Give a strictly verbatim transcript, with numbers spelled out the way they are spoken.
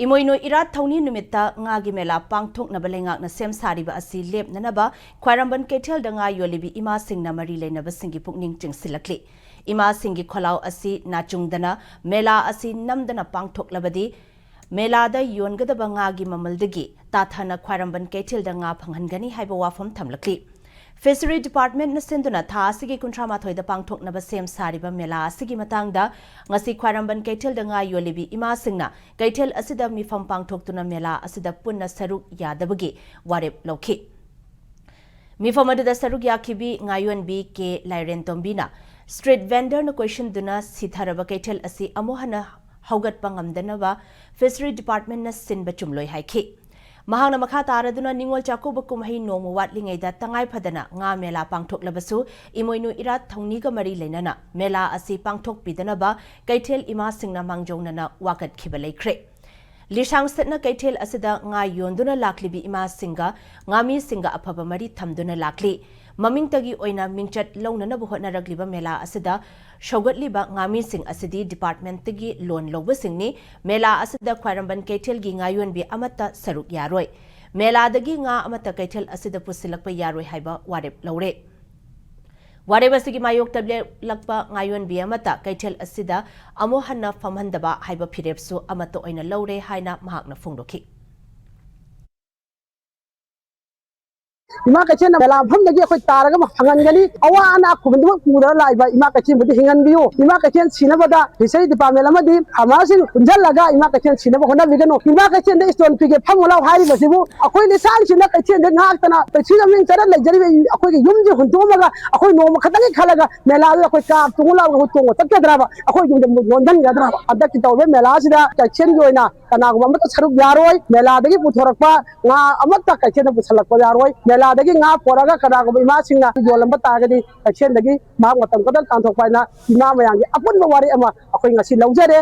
ꯏꯃꯣꯏꯅꯨ ꯏꯔꯥꯠ ꯊꯧꯅꯤ ꯅꯨꯃꯤꯠꯇ ꯉꯥꯒꯤ ꯃꯦꯂꯥ ꯄꯥꯡꯊꯣꯛꯅꯕ ꯂꯩꯉꯥꯛꯅ ꯁꯦꯝ ꯁꯥꯔꯤꯕ ꯑꯁꯤ ꯂꯦꯞꯅꯅꯕ ꯈ꯭ꯋꯥꯏꯔꯝꯕꯟ ꯀꯩꯊꯦꯜꯗ ꯉꯥ ꯌꯣꯜꯂꯤꯕꯤ ꯏꯃꯥꯁꯤꯡꯅ ꯃꯔꯤ ꯂꯩꯅꯕꯁꯤꯡꯒꯤ ꯄꯨꯛꯅꯤꯡ ꯆꯤꯡꯁꯤꯜꯂꯛꯂꯤ꯫ ꯏꯃꯥꯁꯤꯡꯒꯤ ꯈꯣꯜꯂꯥꯎ ꯑꯁꯤ ꯅꯥꯆꯨꯡꯗꯅ ꯃꯦꯂꯥ ꯑꯁꯤ ꯅꯝꯗꯅ ꯄꯥꯡꯊꯣꯛꯂꯕꯗꯤ ꯃꯦꯂꯥꯗ ꯌꯣꯟꯒꯗꯕ ꯉꯥꯒꯤ ꯃꯃꯜꯗꯒꯤ ꯇꯥꯊꯅ ꯈ꯭ꯋꯥꯏꯔꯝꯕꯟ ꯀꯩꯊꯦꯜꯗ ꯉꯥ ꯐꯪꯍꯟꯒꯅꯤ ꯍꯥꯏꯕ ꯋꯥꯐꯝ ꯊꯝꯂꯛꯂꯤ꯫ ꯐꯤꯁꯔꯤ ꯗꯤꯄꯥꯔꯠꯃꯦꯟꯠꯅ ꯁꯤꯟꯗꯨꯅ ꯊꯥ ꯑꯁꯤꯒꯤ ꯀꯨꯟꯊ꯭ꯔꯥ ꯃꯥꯊꯣꯏꯗ ꯄꯥꯡꯊꯣꯛꯅꯕ ꯁꯦꯝ ꯁꯥꯔꯤꯕ ꯃꯦꯂꯥ ꯑꯁꯤꯒꯤ ꯃꯇꯥꯡꯗ ꯉꯁꯤ ꯈ꯭ꯋꯥꯏꯔꯝꯕꯟ ꯀꯩꯊꯦꯜꯗ ꯉꯥ ꯌꯣꯜꯂꯤꯕꯤ ꯏꯃꯥꯁꯤꯡꯅ ꯀꯩꯊꯦꯜ ꯑꯁꯤꯗ ꯃꯤꯐꯝ ꯄꯥꯡꯊꯣꯛꯇꯨꯅ ꯃꯦꯂꯥ ꯑꯁꯤꯗ ꯄꯨꯟꯅ ꯁꯔꯨꯛ ꯌꯥꯗꯕꯒꯤ ꯋꯥꯔꯦꯞ ꯂꯧꯈꯤ꯫ ꯃꯤꯐꯝ ꯑꯗꯨꯗ ꯁꯔꯨꯛ ꯌꯥꯈꯤꯕꯤ ꯉꯥꯌꯣꯟꯕꯤ ꯀꯦ ꯂꯥꯏꯔꯦꯟꯇꯣꯝꯕꯤꯅ ꯁ꯭ꯇ꯭ꯔꯤꯠ ꯚꯦꯟꯗꯔꯅ ꯀꯣꯏꯁꯤꯟꯗꯨꯅ ꯁꯤꯊꯔꯕ ꯀꯩꯊꯦꯜ ꯑꯁꯤ ꯑꯃꯨꯛ ꯍꯟꯅ ꯍꯧꯒꯠꯄ ꯉꯝꯗꯅꯕ ꯐꯤꯁꯔꯤ ꯗꯤꯄꯥꯔꯠꯃꯦꯟꯠꯅ ꯁꯤꯟꯕ ꯆꯨꯝꯂꯣꯏ ꯍꯥꯏꯈꯤ꯫ ꯃꯍꯥꯛꯅ ꯃꯈꯥ ꯇꯥꯔꯗꯨꯅ ꯅꯤꯉꯣꯜ ꯆꯥꯛꯀꯧꯕ ꯀꯨꯝꯍꯩ ꯅꯣꯡꯃ ꯋꯥꯠꯂꯤꯉꯩꯗ ꯇꯉꯥꯏ ꯐꯗꯅ ꯉꯥ ꯃꯦꯂꯥ ꯄꯥꯡꯊꯣꯛꯂꯕꯁꯨ ꯏꯃꯣꯏꯅꯨ ꯏꯔꯥꯠ ꯊꯧꯅꯤꯒ ꯃꯔꯤ ꯂꯩꯅꯅ ꯃꯦꯂꯥ ꯑꯁꯤ ꯄꯥꯡꯊꯣꯛꯄꯤꯗꯅꯕ ꯀꯩꯊꯦꯜ ꯏꯃꯥꯁꯤꯡꯅ ꯃꯥꯡꯖꯧꯅꯅ ꯋꯥꯀꯠꯈꯤꯕ ꯂꯩꯈ꯭ꯔꯦ꯫ ꯂꯤꯁꯥꯡ ꯁꯤꯠꯅ ꯀꯩꯊꯦꯜ ꯑꯁꯤꯗ ꯉꯥ ꯌꯣꯟꯗꯨꯅ ꯂꯥꯛꯂꯤꯕꯤ ꯏꯃꯥꯁꯤꯡꯒ ꯉꯥꯃꯤꯁꯤꯡꯒ ꯑꯐꯕ ꯃꯔꯤ ꯊꯝꯗꯨꯅ ꯂꯥꯛꯂꯤ꯫ ꯃꯃꯤꯡꯇꯒꯤ ꯑꯣꯏꯅ ꯃꯤꯡꯆꯠ ꯂꯧꯅꯅꯕ ꯍꯣꯠꯅꯔꯛꯂꯤꯕ ꯃꯦꯂꯥ ꯑꯁꯤꯗ ꯁꯧꯒꯠꯂꯤꯕ ꯉꯥꯃꯤꯁꯤꯡ ꯑꯁꯤꯗꯤ ꯗꯤꯄꯥꯔꯠꯃꯦꯟꯠꯇꯒꯤ ꯂꯣꯟ ꯂꯧꯕꯁꯤꯡꯅꯤ꯫ ꯃꯦꯂꯥ ꯑꯁꯤꯗ ꯈ꯭ꯋꯥꯏꯔꯝꯕꯟ ꯀꯩꯊꯦꯜꯒꯤ ꯉꯥꯌꯣꯟꯕꯤ ꯑꯃꯠꯇ ꯁꯔꯨꯛ ꯌꯥꯔꯣꯏ꯫ ꯃꯦꯂꯥꯗꯒꯤ ꯉꯥ ꯑꯃꯠꯇ ꯀꯩꯊꯦꯜ ꯑꯁꯤꯗ ꯄꯨꯁꯤꯜꯂꯛꯄ ꯌꯥꯔꯣꯏ ꯍꯥꯏꯕ ꯋꯥꯔꯦꯞ ꯂꯧꯔꯦ꯫ ꯋꯥꯔꯦꯞ ꯑꯁꯤꯒꯤ ꯃꯥꯌꯣꯛꯇ ꯂꯦꯞꯂꯛꯄ ꯉꯥꯌꯣꯟꯕꯤ ꯑꯃꯠꯇ ꯀꯩꯊꯦꯜ ꯑꯁꯤꯗ ꯑꯃꯨꯛ ꯍꯟꯅ ꯐꯝꯍꯟꯗꯕ ꯍꯥꯏꯕ ꯐꯤꯔꯦꯞꯁꯨ ꯑꯃꯠꯇ ꯑꯣꯏꯅ ꯂꯧꯔꯦ ꯍꯥꯏꯅ ꯃꯍꯥꯛꯅ ꯐꯣꯡꯗꯣꯛꯈꯤ꯫ ꯏꯃꯥ ꯀꯩꯊꯦꯜꯅ ꯃꯦꯂꯥ ꯃꯐꯝꯗꯒꯤ ꯑꯩꯈꯣꯏ ꯇꯥꯔꯒ ꯑꯃ ꯐꯪꯍꯟꯒꯅꯤ꯫ ꯑꯋꯥ ꯑꯅꯥ ꯈꯨꯗꯤꯡꯃꯛ ꯄꯨꯗꯨꯅ ꯂꯥꯛꯏꯕ ꯏꯃꯥ ꯀꯩꯊꯦꯜꯕꯨꯗꯤ ꯍꯤꯡꯍꯟꯕꯤꯌꯨ꯫ ꯏꯃꯥ ꯀꯩꯊꯦꯜ ꯁꯤꯅꯕꯗ ꯐꯤꯁꯔꯤ ꯗꯤꯄꯥꯔꯠꯃꯦꯟ ꯑꯃꯗꯤ ꯐꯥꯔꯃꯔꯁꯤꯡ ꯄꯨꯟꯁꯤꯜꯂꯒ ꯏꯃꯥ ꯀꯩꯊꯦꯜ ꯁꯤꯅꯕ ꯍꯣꯠꯅꯕꯤꯒꯅꯨ꯫ ꯏꯃꯥ ꯀꯩꯊꯦꯜꯗ ꯏꯁꯇꯣꯜ ꯄꯤꯒꯦ ꯐꯝꯃꯨ ꯂꯥꯎ ꯍꯥꯏꯔꯤꯕꯁꯤꯕꯨ ꯑꯩꯈꯣꯏ ꯂꯤꯁꯥꯡ ꯁꯤꯠꯅ ꯀꯩꯊꯦꯜꯗ ꯉꯥꯛꯇꯅ ꯄꯩꯁꯨ ꯃꯃꯤꯡ ꯆꯠꯅ ꯂꯩꯖꯔꯤꯕ ꯑꯩꯈꯣꯏꯒꯤ ꯌꯨꯝꯁꯦ ꯍꯨꯟꯗꯣꯛꯑꯝꯃꯒ ꯑꯩꯈꯣꯏ ꯅꯣꯡꯃ ꯈꯛꯇꯪꯒꯤ ꯈꯜꯂꯒ ꯃꯦꯂꯥꯗꯨꯗ ꯑꯩꯈꯣꯏ ꯀꯥꯔ ꯇꯣꯡꯉ ꯂꯥꯎꯔꯒ ꯑꯩꯈꯣꯏ ꯇꯣꯡꯉ ꯆꯠꯀꯗ꯭ꯔꯕ? ꯑꯩꯈꯣꯏ ꯌꯨꯝꯗ ꯂꯣꯟꯁꯤꯟꯒꯗ꯭ꯔꯕ? ꯍꯟꯗꯛꯀꯤ ꯇꯧꯔꯤꯕ ꯃꯦꯂꯥꯁꯤꯗ ꯀꯩꯊꯦꯜꯒꯤ ꯑꯣꯏꯅ ꯀꯅꯥꯒꯨꯝꯕ ꯑꯃꯠꯇ ꯁꯔꯨꯛ ꯌꯥꯔꯣꯏ꯫ ꯃꯦꯂꯥꯗꯒꯤ ꯄꯨꯊꯣꯔꯛꯄ ꯉꯥ ꯑꯃꯠꯇ ꯀꯩꯊꯦꯜꯗ ꯄꯨꯁꯜꯂꯛꯄ ꯌꯥꯔꯣꯏ꯫ ꯃꯦꯂꯥꯗꯒꯤ ꯉꯥ ꯄꯣꯔꯛꯑꯒ ꯀꯅꯥꯒꯨꯝꯕ ꯏꯃꯥꯁꯤꯡꯅ ꯌꯣꯜꯂꯝꯕ ꯇꯥꯔꯒꯗꯤ ꯀꯩꯊꯦꯜꯗꯒꯤ ꯃꯍꯥꯛ ꯃꯇꯝ ꯈꯛꯇꯪ ꯇꯥꯟꯊꯣꯛꯄ ꯍꯥꯏꯅ ꯏꯃꯥ ꯃꯌꯥꯝꯒꯤ ꯑꯄꯨꯟꯕ ꯋꯥꯔꯦꯞ ꯑꯃ ꯑꯩꯈꯣꯏ ꯉꯁꯤ ꯂꯧꯖꯔꯦ꯫